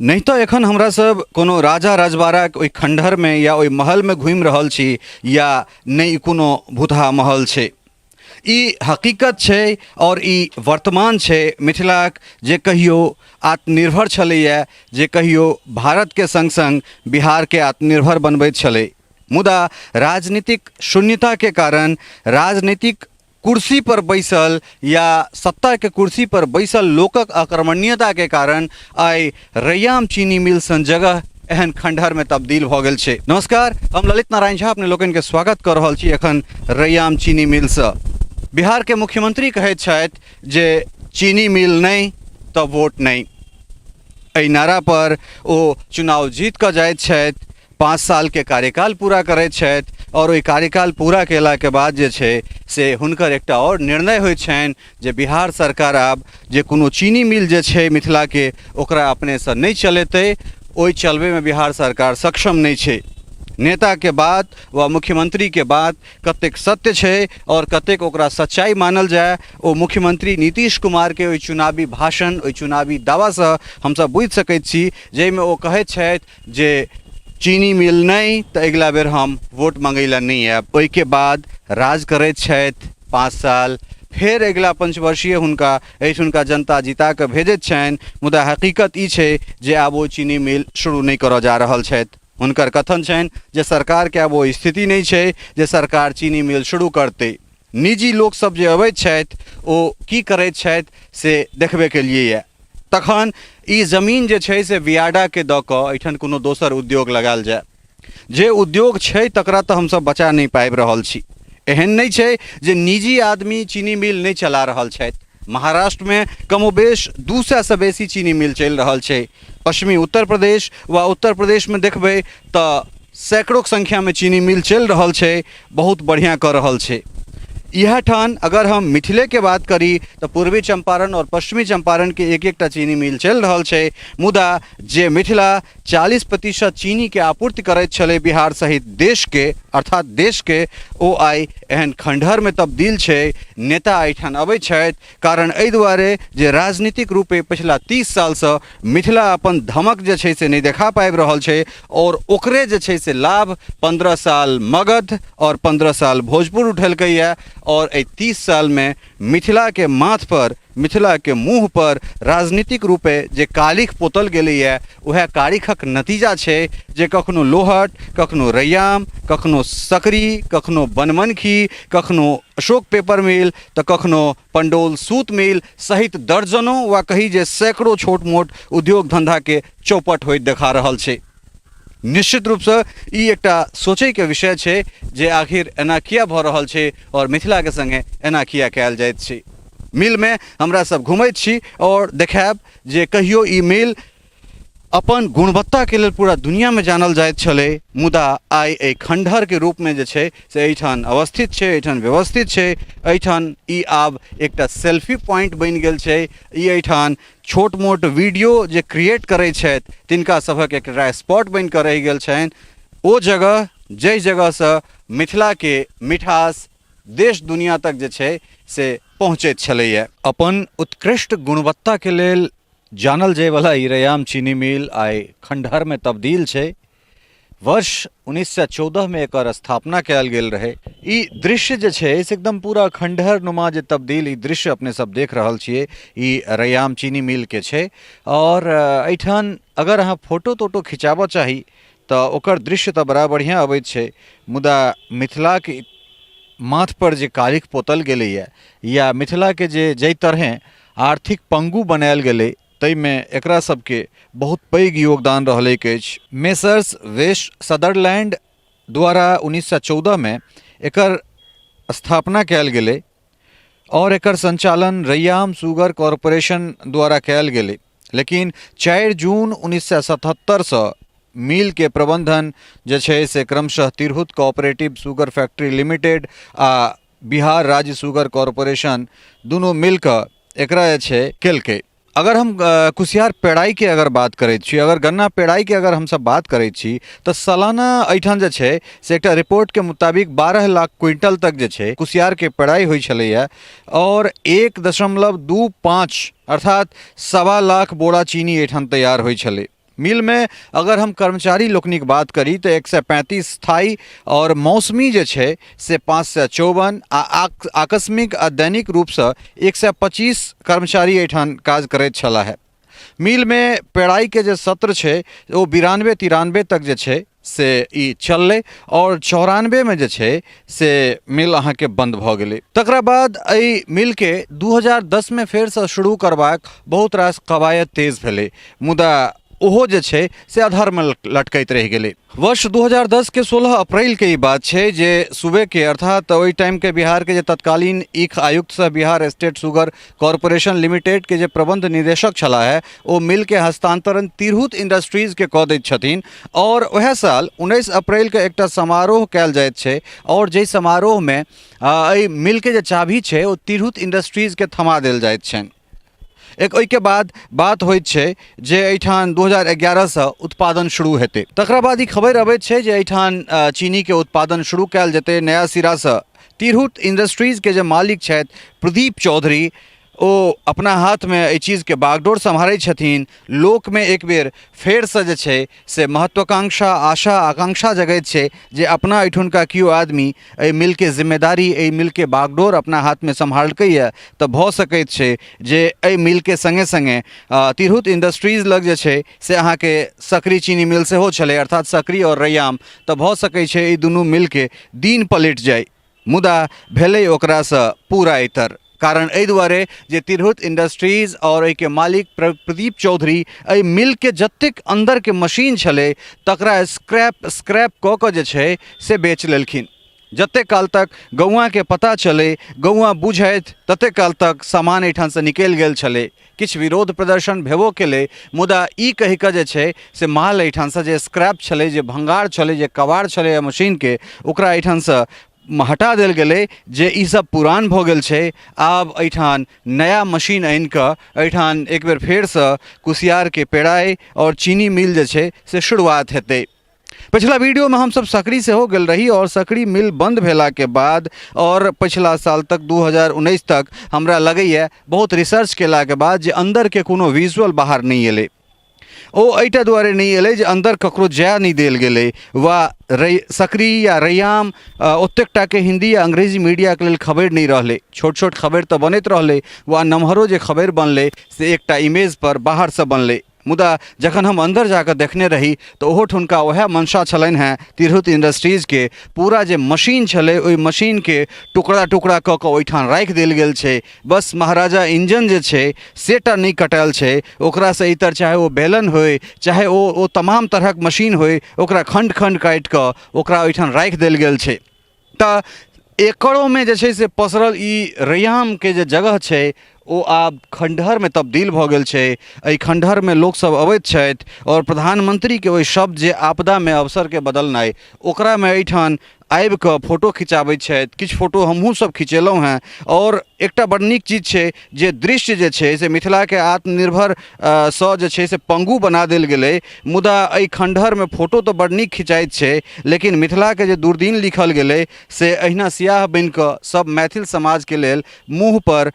नहि तऽ एखन हमरा सब कोनो राजा रजवाड़ाके ओहि खण्डहरमे या ओहि महलमे घुमि रहल छी या नहि कोनो भूतहा महल छै। ई हकीकत छै आओर ई वर्तमान छै मिथिलाक, जे कहियो आत्मनिर्भर छलैए, जे कहियो भारतके सङ्ग सङ्ग बिहारके आत्मनिर्भर बनबैत छलै। मुदा राजनीतिक शून्यताके कारण राजनीतिक कुर्सी पर बैसल या सत्ताके कुर्सी पर बैसल लोकक अकर्मण्यताके कारण आइ रैयाम चीनी मिल सन जगह एहन खंडहरमे तब्दील भऽ गेल छै। नमस्कार, हम ललित नारायण झा अपने लोकनिके स्वागत कऽ रहल छी एखन रैयाम चीनी मिलसँ। बिहारके मुख्यमंत्री कहैत छथि जे चीनी मिल नहि तऽ वोट नहि। एहि नारा पर ओ चुनाव जीत कऽ जाइत छथि, 5 सालके कार्यकाल पूरा करैत छथि आओर ओहि कार्यकाल पूरा कयलाके बाद जे छै से हुनकर एकटा आओर निर्णय होइत छनि जे बिहार सरकार आब जे कोनो चीनी मिल जे छै मिथिलाके ओकरा अपनेसँ नहि चलेतै, ओहि चलबैमे बिहार सरकार सक्षम नहि छै। नेताके बात वा मुख्यमंत्रीके बात कतेक सत्य छै आओर कतेक ओकरा सच्चाइ मानल जाय, ओ मुख्यमंत्री नीतीश कुमारके ओहि चुनावी भाषण, ओहि चुनावी दावासँ हमसब बुझि सकैत छी, जाहिमे ओ कहैत छथि जे चीनी मिल नहि तऽ अगिला बेर हम वोट मङ्गै लए नहि आयब। ओहिके बाद राज करैत छथि 5 साल, फेर अगिला पंचवर्षीय हुनका एहिठुनका जनता जिता कऽ भेजैत छनि, मुदा हकीकत ई छै जे आब ओ चीनी मिल शुरू नहि करऽ जा रहल छथि। हुनकर कथन छनि जे सरकारके आब ओ स्थिति नहि छै जे सरकार चीनी मिल शुरू करतै। निजी लोकसभ जे अबैत छथि ओ की करैत छथि से देखबे केलियैए। तखन ई जमीन जे छै से बियाडाके दऽ कऽ एहिठाम कोनो दोसर उद्योग लगायल जाय। जे उद्योग छै तकरा तऽ हमसभ बचा नहि पाबि रहल छी। एहन नहि छै जे निजी आदमी चीनी मिल नहि चला रहल छथि। महाराष्ट्रमे कमोबेश 200सँ बेसी चीनी मिल चलि रहल छै। पश्चिमी उत्तर प्रदेश वा उत्तर प्रदेशमे देखबै तऽ सैकड़ोके संख्यामे चीनी मिल चलि रहल छै, बहुत बढ़िआँ कऽ रहल छै। इएह ठान अगर हम मिथिलेके बात करी तऽ पूर्वी चम्पारण आओर पश्चिमी चम्पारणके एक एकटा चीनी मिल चलि रहल छै, मुदा जे मिथिला 40% चीनीके आपूर्ति करैत छलै बिहार सहित देशके, अर्थात देशके, ओ आइ एहन खण्डहरमे तब्दील छै। नेता एहिठाम अबै छथि कारण एहि दुआरे जे राजनीतिक रूपे पछिला 30 सालसँ मिथिला अपन धमक जे छै से नहि देखा पाबि रहल छै आओर ओकरे जे छै से लाभ 15 साल मगध आओर 15 साल भोजपुर उठेलकैए आओर एहि 30 सालमे मिथिलाके माथपर, मिथिलाके मुँहपर राजनीतिक रूपे जे कालिख पोतल गेलैए उएह कारिखक नतीजा छै जे कखनो लोहट, कखनो रैयाम, कखनो सकरी, कखनो बनमनखी, कखनो अशोक पेपर मिल तऽ कखनो पंडौल सूत मिल सहित दर्जनों वा कही जे सैकड़ों छोट मोट उद्योग धंधाके चौपट होइत देखा रहल छै। निश्चित रूपसँ ई एकटा सोचैके विषय छै जे आखिर एना किया भऽ रहल छै आओर मिथिलाके सङ्गे एना किया कयल जाइत छै। मिलमे हमरा सब घुमैत छी आओर देखायब जे कहियो ई मिल अपन गुणवत्ताके लेल पूरा दुनिआँमे जानल जाइत छलै, मुदा आइ एहि खण्डहरके रूपमे जे छै से एहिठाम अवस्थित छै, एहिठाम व्यवस्थित छै। एहिठाम ई आब एकटा सेल्फी पॉइंट बनि गेल छै। ई एहिठाम छोट मोट वीडियो जे क्रिएट करै छथि तिनका सभक एकटा स्पॉट बनि कऽ रहि गेल छनि। ओ जगह जाहि जगहसँ मिथिलाके मिठास देश दुनिया तक जे छै से पहुँचैत छलैए। अपन उत्कृष्ट गुणवत्ताके लेल जानल जाइवला ई रैयाम चीनी मिल आइ खण्डहरमे तब्दील छै। वर्ष 1914मे एकर स्थापना कयल गेल रहै। ई दृश्य जे छै से एकदम पूरा खण्डहर नुमा जे तब्दील ई दृश्य अपने सब देख रहल छियै ई रैयाम चीनी मिलके छै। आओर एहिठाम अगर अहाँ फोटो तोटो खिचाबऽ चाही तऽ ओकर दृश्य तऽ बड़ा बढ़िआँ अबैत छै, मुदा मिथिलाके माथपर जे कालिख पोतल गेलैए या मिथिलाके जे जाहि तरहेँ आर्थिक पंगु बनायल गेलै ताहिमे एकरा सबके बहुत पैघ योगदान रहलैक अछि। मेसर्स वेस्ट सदरलैंड द्वारा 1914मे एकर स्थापना कयल गेलै आओर एकर संचालन रैयाम शुगर कॉरपोरेशन द्वारा कयल गेलै, लेकिन 4 जून 1977सँ मिलके प्रबंधन जे छै से क्रमशः Tirhut cooperative sugar factory limited आ बिहार राज्य शुगर कॉरपोरेशन दुनू मिलकऽ एकरा जे छै केलकै। अगर हम कुसियार पेड़ाइके अगर बात करै छी, अगर गन्ना पेड़ाइके अगर हमसब बात करै छी तऽ सालाना एहिठाम जे छै से एकटा रिपोर्टके मुताबिक 12 लाख क्विंटल तक जे छै कुसियारके पेड़ाइ होइ छलैए आओर 1.25 अर्थात 1.25 लाख बोरा चीनी एहिठाम तैयार होइ छलै। मिलमे अगर हम कर्मचारी लोकनिक बात करी तऽ 135 स्थायी आओर मौसमी जे छै से 554 आ आकस्मिक आ दैनिक रूपसँ 125 कर्मचारी एहिठाम काज करैत छलाह हे। मिलमे पेड़ाइके जे सत्र छै ओ 92 93 तक जे छै से ई चललै आओर 94मे जे छै से मिल अहाँके बन्द भऽ गेलै। तकरा बाद एहि मिलके 2010मे फेरसँ शुरू करबाक बहुत रास कवायद तेज भेलै, मुदा ओहो जे छै से अधरमे लटकैत रहि गेलै। वर्ष 2010 के 16 अप्रैल के ई बात छै जे सुबहके, अर्थात ओहि टाइमके बिहारके जे तत्कालीन ईख आयुक्त सह Bihar state sugar corporation limited के जे प्रबंध निदेशक छलाह है, ओ मिलके हस्तांतरण तिरहुत इंडस्ट्रीजके कऽ दैत छथिन आओर वएह साल 19 अप्रैलके एकटा समारोह कयल जाइत छै आओर जाहि समारोहमे एहि मिलके जे चाभी छै ओ तिरहुत इंडस्ट्रीजके थमा देल जाइत छनि। एक ओहिके बाद बात होइत छै जे एहिठाम 2011सँ उत्पादन शुरू हेतै। तकरा बाद ई खबरि अबैत छै जे एहिठाम चीनीके उत्पादन शुरू कयल जेतै नया सिरासँ। तिरहुत इंडस्ट्रीजके जे मालिक छथि प्रदीप चौधरी, ओ अपना हाथमे एहि चीजके बागडोर सम्हारै छथिन। लोकमे एक बेर फेरसँ जे छै से महत्वाकांक्षा, आशा आकांक्षा जगैत छै जे अपना एहिठुनका केओ आदमी एहि मिलके जिम्मेदारी, एहि मिलके बागडोर अपना हाथमे सम्हारलकैए तऽ भऽ सकैत छै जे एहि मिलके सङ्गे सङ्गे तिरहुत इंडस्ट्रीज लग जे छै से अहाँके सकरी चीनी मिल सेहो छलै, अर्थात सकरी आओर रैयाम, तऽ भऽ सकै छै ई दुनू मिलके दिन पलटि जाइ। मुदा भेलै ओकरासँ पूरा इतर। कारण एहि दुआरे जे तिरहुत इंडस्ट्रीज आओर एहिके मालिक प्रदीप चौधरी एहि मिलके जतेक अन्दरके मशीन छलै तकरा स्क्रैप स्क्रैप कऽ कऽ जे छै से बेच लेलखिन। जतेक काल तक गौआँके पता चलै, गौआँ बुझथि, ततेक काल तक सामान एहिठामसँ निकलि गेल छलै। किछु विरोध प्रदर्शन भेबो केलै, मुदा ई कहि कऽ जे छै से माल एहिठामसँ जे स्क्रैप छलै, जे भङ्गार छलै, जे कबाड़ छलै मशीनके, ओकरा एहिठामसँ हटा देल गेलै जे ई सब पुरान भऽ गेल छै, आब एहिठाम नया मशीन आनि कऽ एहिठाम एक बेर फेरसँ कुसियारके पेड़ाइ आओर चीनी मिल जे छै से शुरुआत हेतै। पछिला वीडियोमे हमसब सकरी सेहो गेल रही आओर सकरी मिल बन्द भेलाके बाद आओर पछिला साल तक 2019 तक हमरा लगैए बहुत रिसर्च केलाके बाद जे अन्दरके कोनो विजुअल बाहर नहि एलै। ओ एहिटा दुआरे नहि एलै जे अन्दर ककरो जाय नहि देल गेलै वा सकरी या रैयाम ओतेक टाके हिन्दी या अंग्रेजी मीडियाके लेल खबरि नहि रहलै। छोट छोट खबरि तऽ बनैत रहलै वा नमहरो जे खबरि बनलै से एकटा इमेजपर बाहरसँ बनलै। मुदा जखन हम अन्दर जाकऽ देखने रही तऽ ओहो ठुनका वएह मंशा छलनि हेँ तिरहुत इंडस्ट्रीजके। पूरा जे मशीन छलै ओहि मशीनके टुकड़ा टुकड़ा कऽ कऽ ओहिठाम राखि देल गेल छै। बस महाराजा इंजन जे छै से टा नहि कटायल छै, ओकरासँ इतर चाहे ओ बेलन होइ चाहे ओ तमाम तरहक मशीन होइ, ओकरा खण्ड खण्ड काटि कऽ ओकरा ओहिठाम राखि देल गेल छै। तऽ एकड़ोमे जे छै से पसरल ई रैयामके जे जगह छै ओ आब खण्डहरमे तब्दील भऽ गेल छै। एहि खण्डहरमे लोकसभ अबैत छथि आओर प्रधानमन्त्रीके ओहि शब्द जे आपदामे अवसरके बदलनाइ, ओकरामे एहिठाम आबिकऽ फोटो खिचाबै छथि। किछु फोटो हमहूँ सब खिचेलहुँ हेँ आओर एकटा बड़ नीक चीज छै जे दृश्य जे छै से मिथिलाके आत्मनिर्भर सँ जे छै से पंगु बना देल गेलै, मुदा एहि खण्डहरमे फोटो तऽ बड़ नीक खिचाइत छै, लेकिन मिथिलाके जे दुर्दिन लिखल गेलै से एहिना सियाह बनिकऽ सब मैथिल समाजके लेल मुँहपर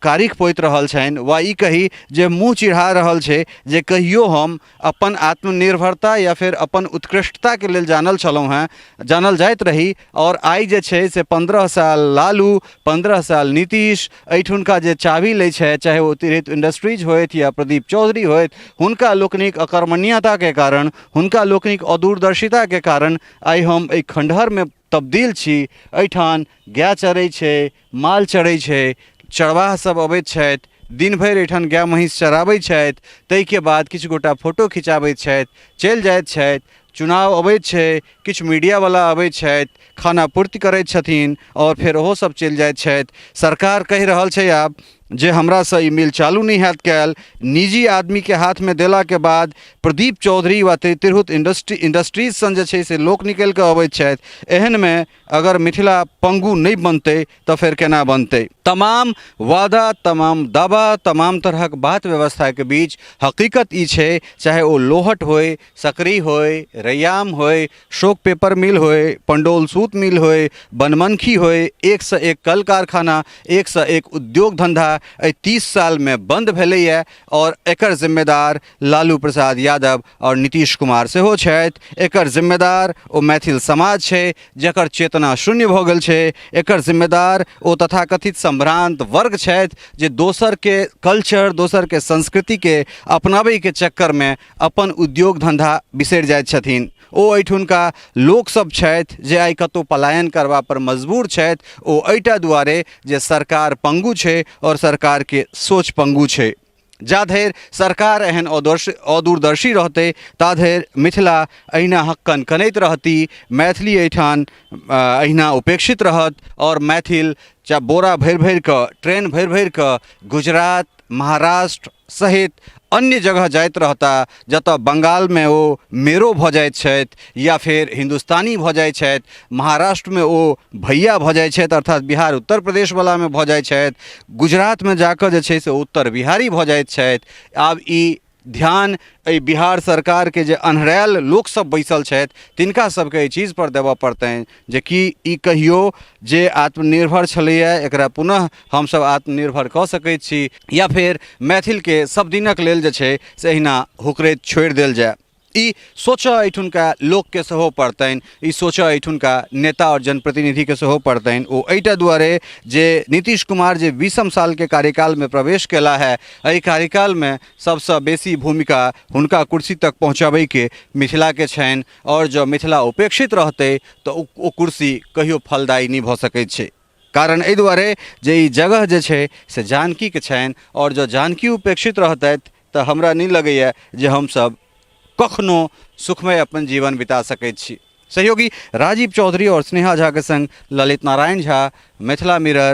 कारिख पोति रहल छनि वा ई कही जे मुँह चिढ़ा रहल छै जे कहियो हम अपन आत्मनिर्भरता या फेर अपन उत्कृष्टताके लेल जानल छलहुँ हेँ, जानल जाइत रही, आओर आइ जे छै से 15 साल लालू, 15 साल नीतीश एहिठुनका जे चाभी लै छथि, चाहे ओ तिरहित इंडस्ट्रीज होथि या प्रदीप चौधरी होथि, हुनका लोकनिक अकर्मण्यताके कारण, हुनका लोकनिक अदूरदर्शिताके कारण आइ हम एहि खण्डहरमे तब्दील छी। एहिठाम गाय चरै छै, माल चरै छै, चरवाह सब अबैत छथि, दिन भरि एहिठाम गाय महीँस चराबै छथि, ताहिके बाद किछु गोटा फोटो खिचाबैत छथि, चलि जाइत छथि। चुनाव अबैत छै, किछु मीडियावला अबैत छथि, खाना पूर्ति करैत छथिन आओर फेर ओहो सब चलि जाइत छथि। सरकार कहि रहल छै आब जे हमरासँ ई मिल चालू नहि हैत कयल। निजी आदमीके हाथमे देलाके बाद प्रदीप चौधरी वा तिरहुत इंडस्ट्रीज सन जे छै से लोक निकलि कऽ अबैत छथि। एहनमे अगर मिथिला पंगु नहि बनतै तऽ फेर केना बनतै? तमाम वादा, तमाम दावा, तमाम तरहक बात व्यवस्थाके बीच हकीकत ई छै, चाहे ओ लोहट होइ, सकरी होइ, रैयाम होय, शोक पेपर मिल होय, पंडौल सूत मिल होय, बनमनखी होय, एकसँ एक कल कारखाना, एकसँ एक उद्योग धन्धा एहि 30 सालमे बन्द भेलैए आओर एकर जिम्मेदार लालू प्रसाद यादव आओर नीतीश कुमार सेहो छथि। एकर जिम्मेदार ओ मैथिल समाज छै जकर चेतना शून्य भऽ गेल छै। एकर जिम्मेदार ओ तथाकथित सम्भ्रान्त वर्ग छथि जे दोसरके कल्चर, दोसरके संस्कृतिके अपनाबैके चक्करमे अपन उद्योग धन्धा बिसरि जाइत छथिन। ओ एहिठुनका लोकसभ छथि जे आइ कतहु पलायन करबा पर मजबूर छथि, ओ एहिटा दुआरे जे सरकार पंगु छै आओर सरकारके सोच पंगु छै। जा धरि सरकार एहन अदूरदर्शी रहतै ता धरि मिथिला एहिना हक्कन कनैत रहती, मैथिली एहिठाम एहिना उपेक्षित रहत आओर मैथिल चाहे बोरा भरि भरि कऽ, ट्रेन भरि भरि कऽ गुजरात, महाराष्ट्र सहित अन्य जगह जाइत रहता, जतऽ बंगालमे ओ मेरो भऽ जाइत छथि या फेर हिन्दुस्तानी भऽ जाइत छथि, महाराष्ट्रमे ओ भैया भऽ जाइ छथि, अर्थात बिहार उत्तर प्रदेशवलामे भऽ जाइ छथि, गुजरातमे जाकऽ जे छै से उत्तर बिहारी भऽ जाइत छथि। आब ई ध्यान एहि बिहार सरकारके जे अन्हरायल लोकसभ बैसल छथि तिनका सभके एहि चीजपर देबऽ पड़तनि जे कि ई कहियो जे आत्मनिर्भर छलैए एकरा पुनः हमसभ आत्मनिर्भर कऽ सकै छी या फेर मैथिलके सब दिनक लेल जे छै से एहिना हुकरैत छोड़ि देल जाय। ई सोचऽ एहिठुनका लोकके सेहो पड़तनि, ई सोचऽ एहिठुनका नेता आओर जनप्रतिनिधिके सेहो पड़तनि। ओ एहिटा दुआरे जे नीतीश कुमार जे 20म सालके कार्यकालमे प्रवेश केला है, एहि कार्यकालमे सबसँ बेसी भूमिका हुनका कुर्सी तक पहुँचाबैके मिथिलाके छनि आओर जँ मिथिला उपेक्षित रहतै तऽ ओ कुर्सी कहियो फलदायी नहि भऽ सकै छै। कारण एहि दुआरे जे ई जगह जे छै से जानकीके छनि आओर जँ जानकी उपेक्षित रहतथि तऽ हमरा नहि लगैए जे हमसभ कखनो सुखमय अपन जीवन बिता सकैत छी। सहयोगी राजीव चौधरी आओर स्नेहा झाके संग ललित नारायण झा, मिथिला मिरर।